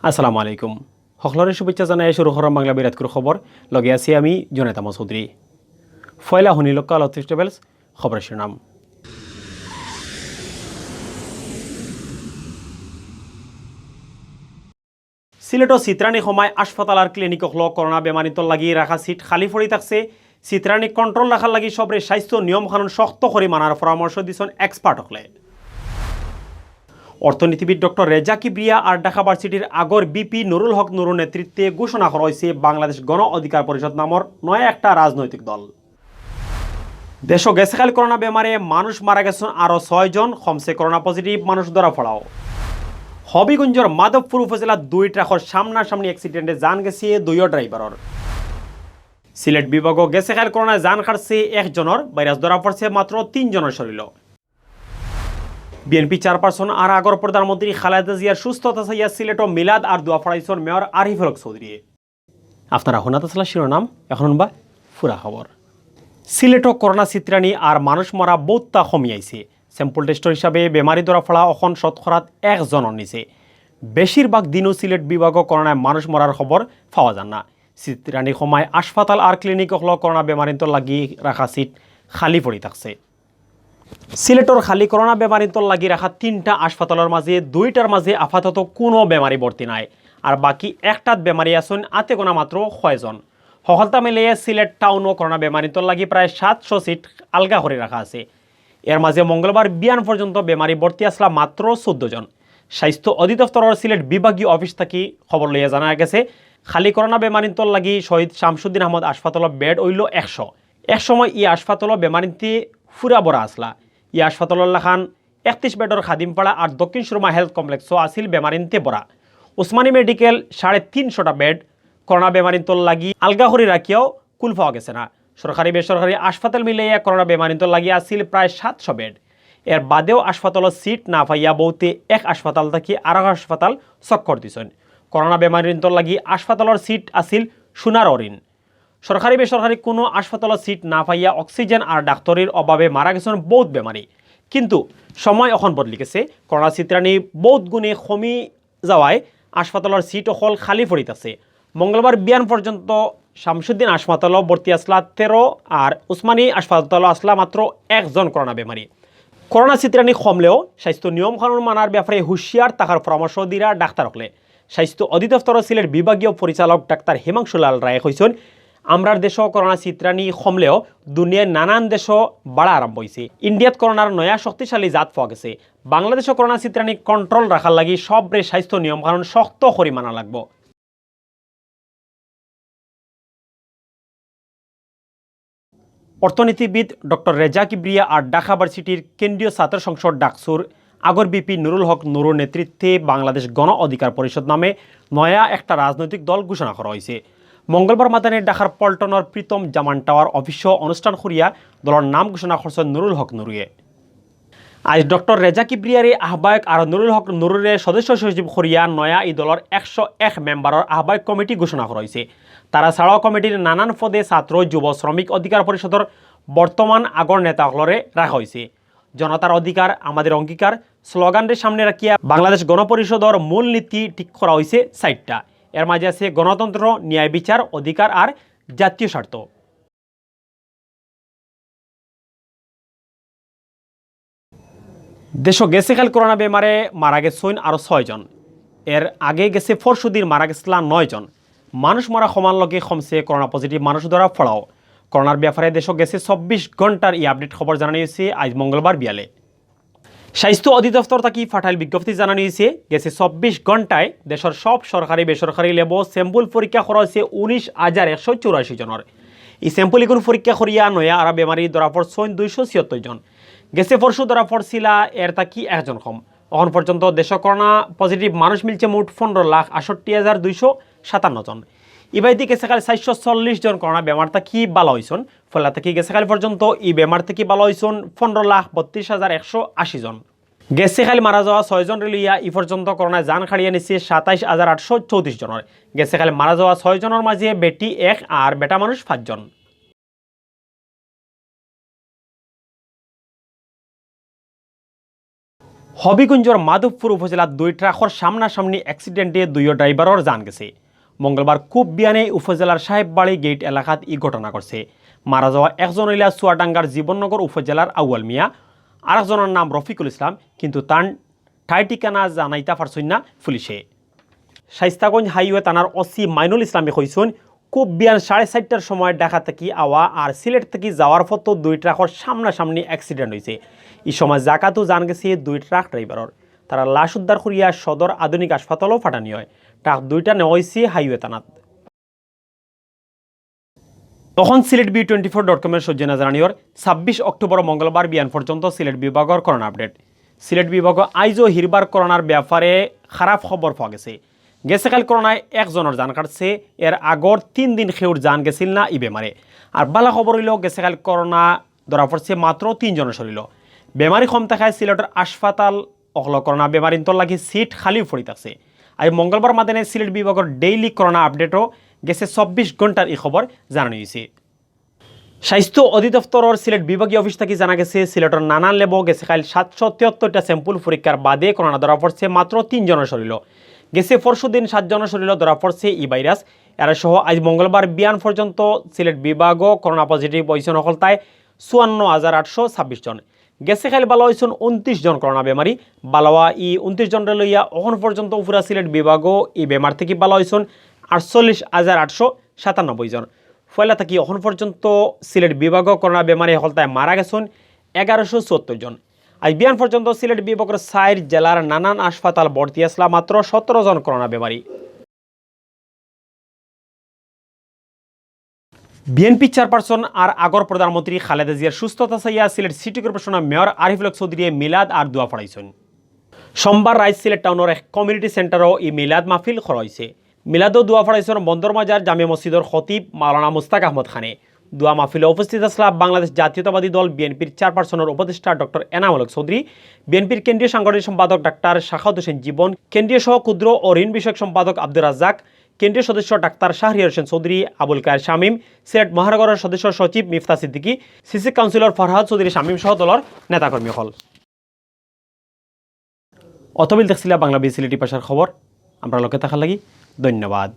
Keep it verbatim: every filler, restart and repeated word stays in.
আসসালামু আলাইকুম। হকলরে শুভেচ্ছা জানাই শুরু করাম বাংলা বিরাটকুর খবর। লগে আছি আমি জুনেদ আহমদ চৌধুরী। পয়লা হুনিলউক্কা North East Travels খবরর শিরোনাম। সিলেটো চিত্রাণী কমায় হাসপাতাল আর ক্লিনিক অকলো করোনা বেমারিন্তর লাগি রাখা সিট খালি পড়ি থাকছে। চিত্রাণী কন্ট্রোল রাখার লাগি সবরে স্বাস্থ্য নিয়ম কানুন শক্ত করি মানার পরামর্শ দিছইন এক্সপার্ট অকলে। অর্থনীতিবিদ ডক্টর রেজা কিবরিয়া আর ঢাকা ভার্সিটির আগর ভিপি নুরুল হক নুরুর নেতৃত্বে ঘোষণা করা অইছে বাংলাদেশ গণ অধিকার পরিষদ নামর নয়া একটা রাজনৈতিক দল। দেশো গেছে কাইল করোনা বেমারে মানুষ মারা গেছইন আরো ছয় জন, কমছে করোনা পজিটিভ মানুষ ধরা পড়াও। হবিগঞ্জর মাধবপুর উপজেলার দুই ট্রাকর সামনাসামনি অ্যাক্সিডেন্টে জান গেছে দুইও ড্রাইভারর। সিলেট বিভাগও গেছে কাইল করোনায় জান কাটছে একজনর, ভাইরাস ধরা পড়ছে মাত্র তিন জনর শরীরও। বিএনপি চেয়ারপারসন আর আগর প্রধানমন্ত্রী খালেদা জিয়ার সুস্থতা চাইয়া সিলেটো মিলাদ আর দোয়া পড়াইছইন মেয়র আরিফুল হক চৌধুরীয়ে। আপনারা হুনাত আছলা শিরোনাম, এখন হুনবা পুরা খবর। সিলেটো করোনা চিত্রাণী আর মানুষ মরা বউততা কমি আইছে। স্যাম্পল টেস্টর হিসাবে বেমারি ধরা পড়া অখন শতকরাত এক জনর নিচে। বেশিরভাগ দিনও সিলেট বিভাগও করোনায় মানুষ মরার খবর পাওয়া যার না। চিত্রাণী কমায় হাসপাতাল আর ক্লিনিক অকলো করোনা বেমারিন্তর লাগি রাখা সিট খালি পড়ি থাকছে। সিলেটর খালি করোনা বেমারিন্তর লাগি রাখা তিনটা হাসপাতালর মাঝে দুইটার মাঝে আপাতত কুনু বেমারি ভর্তি নাই। আর বাকি একটাত বেমারি আছইন আতে গোনা মাত্র কয়জন। হকলতা মিলাইয়া সিলেট টাউনও করোনা বেমারিন্তর লাগি প্রায় সাতশো সিট আলগা করি রাখা আছে। এর মাঝে মঙ্গলবার বিয়ান পর্যন্ত বেমারি ভর্তি আছলা মাত্র চৌদ্দ জন। স্বাস্থ্য অধিদপ্তরর সিলেট বিভাগীয় অফিস থাকি খবর লইয়া জানা গেছে, খালি করোনা বেমারিন্তর লাগি শহীদ শামসুদ্দিন আহমদ হাসপাতালর বেড অইলো একশো। এক সময় ই হাসপাতালও বেমারিন্তে পুরা ভরা আছলা। ই হাসপাতালর লাখান একত্রিশ বেডর খাদিমপাড়া আর দক্ষিণ সুরমা হেলথ কমপ্লেক্সও আছিল বেমারিন্তে ভরা। উসমানী মেডিকেল সাড়ে তিনশোটা বেড করোনা বেমারিন্তর লাগি আলগা করি রাখিয়াও কুল পাওয়া গেছে না। সরকারি বেসরকারি হাসপাতাল মিলাইয়া করোনা বেমারিন্তর লাগি আছিল প্রায় সাতশো বেড। এর বাদেও হাসপাতালর সিট না পাইয়া বউতে এক হাসপাতাল থাকি আরক হাসপাতাল চক্কর দিছইন। করোনা বেমারিন্তর লাগি হাসপাতালর সিট আছিল সোনার হরিণ। সরকারি বেসরকারি কুনু হাসপাতালর সিট না পাইয়া অক্সিজেন আর ডাক্তরির অভাবে মারা গেছইন বউত বেমারি। কিন্তু সময় অখন বদলি গেছে, করোনা চিত্রাণী বউত গুণে কমি যাওয়ায় হাসপাতালর সিট অকল খালি পড়ি থাকছে। মঙ্গলবার বিয়ান পর্যন্ত শামসুদ্দিন হাসপাতালও ভর্তি আছলা তেরো আর উসমানী হাসপাতালও আছলা মাত্র একজন করোনা বেমারি। করোনা চিত্রাণী কমলেও স্বাস্থ্য নিয়ম কানুন মানার ব্যাপারে হুঁশিয়ার থাকার পরামর্শ দিরা ডাক্তার অকলে। স্বাস্থ্য অধিদপ্তরর সিলেট বিভাগীয় পরিচালক ডাক্তার হিমাংশু লাল রায়ে কইছইন, আমরার দেশও করোনা চিত্রাণী কমলেও দুনিয়ার নানান দেশও বাড়া আরম্ভ অইছে। ইন্ডিয়াত করোনার নয়া শক্তিশালী জাত পাওয়া গেছে। বাংলাদেশও করোনা চিত্রাণী কন্ট্রোল রাখার লাগি সবরে স্বাস্থ্য নিয়ম কানুন শক্ত করি মানা লাগবো। অর্থনীতিবিদ ডক্টর রেজা কিবরিয়া আর ঢাকা ভার্সিটির কেন্দ্রীয় ছাত্র সংসদ ডাকসুর আগর ভিপি নুরুল হক নুরুর নেতৃত্বে বাংলাদেশ গণ অধিকার পরিষদ নামে নয়া একটা রাজনৈতিক দল ঘোষণা করা অইছে। মঙ্গলবার মাদানে ঢাকার পল্টনর প্রীতম জামান টাওয়ার অফিসও অনুষ্ঠান করিয়া দলর নাম ঘোষণা করছইন নুরুল হক নুরুয়ে। আইজ ডক্টর রেজা কিবরিয়ারে আহ্বায়ক আর নুরুল হক নুরুরে সদস্য সচিব করিয়া নয়া ই দলর একশো এক মেম্বারর আহ্বায়ক কমিটি ঘোষণা করা অইছে। তারা ছাড়াও কমিটির নানান পদে ছাত্র, যুব, শ্রমিক অধিকার পরিষদর বর্তমান আগর নেতা অকলরে রাখা অইছে। জনতার অধিকার আমাদের অঙ্গীকার স্লোগানরে সামনে রাখিয়া বাংলাদেশ গণপরিষদর মূল নীতি ঠিক করা অইছে চাইরটা। এর মাঝে আছে গণতন্ত্র, ন্যায় বিচার, অধিকার আর জাতীয় স্বার্থ। দেশো গেছে কাইল করোনা বেমারে মারা গেছইন আরো ছয় জন। এর আগে গেছে পরশুদিন মারা গেছলা নয় জন। মানুষ মরা কমার লগে কমছে করোনা পজিটিভ মানুষ ধরা পড়াও। করোনার ব্যাপারে দেশো গেছে চব্বিশ ঘন্টার ই আপডেট খবর জানানি অইছে আইজ মঙ্গলবার বিয়ালে। স্বাস্থ্য অধিদপ্তর থাকি ফাটাইল বিজ্ঞপ্তি জানানি অইছে, গেছে চব্বিশ ঘন্টায় দেশর সব সরকারি বেসরকারি ল্যাবো স্যাম্পল পরীক্ষা করা অইছে উনিশ হাজার একশো চৌরাশি জনর। ই স্যাম্পল ইগুন পরীক্ষা করিয়া নয়া আরা বেমারি ধরা পড়ছইন দুইশো ছিয়াত্তর জন। গেছে পরশু ধরা পড়ছিলা এর থাকি একজন কম। অখন পর্যন্ত দেশো করোনা পজিটিভ মানুষ মিলছে মোট পনেরো লাখ আটষট্টি হাজার দুইশো সাতান্ন জন। ইবাইদি গেছে কাইল চাইরশো চল্লিশ জন করোনা বেমার থাকি বালা অইছইন। ফলে থাকি গেছে কাইল পর্যন্ত ই বেমার থাকি বালা অইছইন পনেরো লাখ বত্রিশ হাজার একশো আশি জন। গেছে কাইল মারা যাওয়া ছয় জনরে লইয়া ই পর্যন্ত করোনায় জান কাড়িয়া নিছে সাতাইশ হাজার আটশো চৌত্রিশ জনর। গেছে কাইল মারা যাওয়া ছয় জনর মাঝে বেটি এক আর বেটা মানুষ পাঁচজন। হবিগঞ্জর মাধবপুর উপজেলাত দুই ট্রাকর সামনাসামনি অ্যাক্সিডেন্টে দুইও ড্রাইভারর জান গেছে। মঙ্গলবার খুব বিয়ানে উপজেলার সাহেববাড়ি গেট এলাকাত ই ঘটনা ঘটছে। মারা যাওয়া একজন অইলা চুয়াডাঙ্গার জীবননগর উপজেলার আউয়াল মিয়া, আরেকজনর নাম রফিকুল ইসলাম, কিন্তু তান ঠাই ঠিকানা জানাইতা পারছইন না পুলিশে। শাইস্তাগঞ্জ হাইওয়ে থানার ওসি মাইনুল ইসলামে কইছইন, খুব বিয়ান সাড়ে চারটার সময় ঢাকা থাকি আওয়া আর সিলেট থাকি যাওয়ার পথো দুই ট্রাকর সামনাসামনি অ্যাক্সিডেন্ট হইছে। ই সময় জাগাতউ জান গেছে দুই ট্রাক ড্রাইভারর। তারার লাশ উদ্ধার করিয়া সদর আধুনিক হাসপাতালও পাঠানি হয়। ট্রাক দুইটা নেওয়া হইছে হাইওয়ে থানাত। অখন Sylhet view twenty four dot কমর সৌজন্যে জানানি অর, ছাব্বিশ অক্টোবর মঙ্গলবার বিয়ান পর্যন্ত সিলেট বিভাগর করোনা আপডেট। সিলেট বিভাগো আইজও হিরবার করোনার ব্যাপারে খারাপ খবর পাওয়া গেছে। গেছে কাইল করোনায় একজনর জান কাটছে, এর আগর তিন দিন কেউর জান গেছিল না ই বেমারে। আর ভালা খবর অইলো, গেছে কাইল করোনা ধরা পড়ছে মাত্র তিনজনর শরীলো। বেমারি কম থাকায় সিলেটর হাসপাতাল অকলো করোনা বেমারিন্তর লাগি সিট খালি পড়ি থাকছে। আইজ মঙ্গলবার মাদানে সিলেট বিভাগর ডেইলি করোনা আপডেটও গেছে চব্বিশ ঘন্টার ই খবর জানানি হইছে। স্বাস্থ্য অধিদপ্তরর সিলেট বিভাগীয় অফিস থাকি জানা গেছে, সিলেটর নানান ল্যাবো গেছে কাইল সাতশো তিয়াত্তরটা স্যাম্পল পরীক্ষার বাদে করোনা ধরা পড়ছে মাত্র তিনজনর শরীলো। গেছে পরশুদিন সাতজনর শরীলো ধরা পড়ছে ই ভাইরাস। এরা সহ আইজ মঙ্গলবার বিয়ান পর্যন্ত সিলেট বিভাগো করোনা পজিটিভ হইছইন হকলতায় চুয়ান্ন হাজার আটশো ছাব্বিশ জন। গেছে কাইল ভালা হইছইন ঊনত্রিশ জন করোনা বেমারি। ভালা হওয়া ই ঊনত্রিশ জনরে লইয়া অখন পর্যন্ত পুরা সিলেট বিভাগো ই বেমার থাকি ভালা হইছইন আটচল্লিশ হাজার আটশো সাতানব্বই জন। পয়লা থাকি অখন পর্যন্ত সিলেট বিভাগো করোনা বেমারি হকলতায় মারা গেছইন এগারোশো চুয়াত্তর জন। আইজ বিয়ান পর্যন্ত সিলেট বিভাগর চাইর জেলার নানান হাসপাতাল ভর্তি আছলা মাত্র সতেরো জন করোনা বেমারি। বিএনপি চেয়ারপারসন আর আগর প্রধানমন্ত্রী খালেদা জিয়ার সুস্থতা চাইয়া সিলেট সিটি কর্পোরেশনর মেয়র আরিফুল হক চৌধুরীয়ে মিলাদ আর দোয়া পড়াইছইন। সোমবার রাইত সিলেট টাউনর এক কমিউনিটি সেন্টারো ই মিলাদ মাহফিল করা হইছে। মিলাদো দোয়া পড়াইছইন বন্দরবাজার জামে মসজিদর খতিব মাওলানা মুস্তাক আহমদ খানে। দোয়া মাহফিলো উপস্থিত আছলা বাংলাদেশ জাতীয়তাবাদী দল বিএনপির চেয়ারপারসনর উপদেষ্টা ডক্টর এনামুল হক চৌধুরী, বিএনপির কেন্দ্রীয় সাংগঠনিক সম্পাদক ডাক্তার সাখাওয়াত হোসেন জীবন, কেন্দ্রীয় সহ ক্ষুদ্র ও ঋণ বিষয়ক সম্পাদক আব্দুর রাজ্জাক, কেন্দ্রীয় সদস্য ডাক্তার শাহরিয়ার হোসেন চৌধুরী, আবুল কায়ের শামীম, সিলেট মহানগরর সদস্য সচিব মিফতা সিদ্দিকী, সিসি কাউন্সিলর ফরহাদ চৌধুরী শামীম সহ দলর নেতাকর্মী অকল। অতবিল দেখছিলা বাংলা বিসিলিটি ভাষার খবর। আমরার লগে থাকার লাগি ধন্যবাদ।